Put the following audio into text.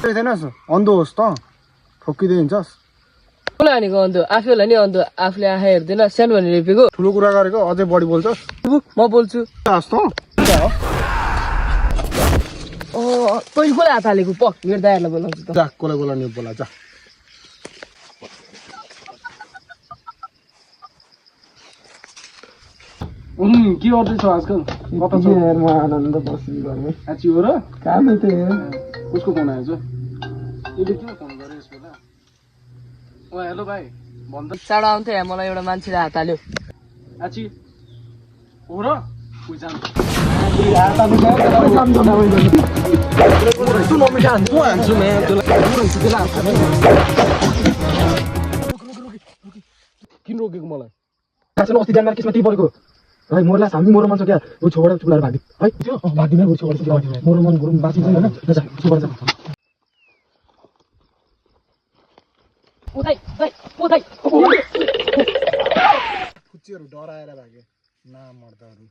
छैनस् अन्धो होस् त ठोकिदिन्छस् कसलाई भनेको अन्धो आफैलाई नि अन्धो आफूले आँखा हेर्दैन सानो भनेर रोपेको ठुलो कुरा गरेको अझै बढी बोल्छस् म बोल्छु जस्तो तैँले कसलाई हात हालेको पक मेरो दायाहरूलाई बोलाउँछु त जा कसलाई बोलाउने बोला जा के गर्दैछौ आजकल कता छ म आनन्द बस्नु गर्ने आछि हो र कामै त उसको फोन आएछ यसले किन फोन गर्यो यस बेला ओ हेलो भाइ भन् त चाँडो आउँथ्यो यहाँ मलाई एउटा मान्छेले हात हाल्यो आछि हो र उजान किन रोकेको मलाई अस्ति जानमा केसमा त्यही परेको है मोरला हामी मोर मन छ क्या उ छोडेर चुलाएर भाग्यो है त्यो भाग्दिनै उ छोडेर मोर मन गुरुङ बाँचिन्छ हैन जा छोडेर जा फुच्चीहरु डराएर भागे ना मर्दाहरु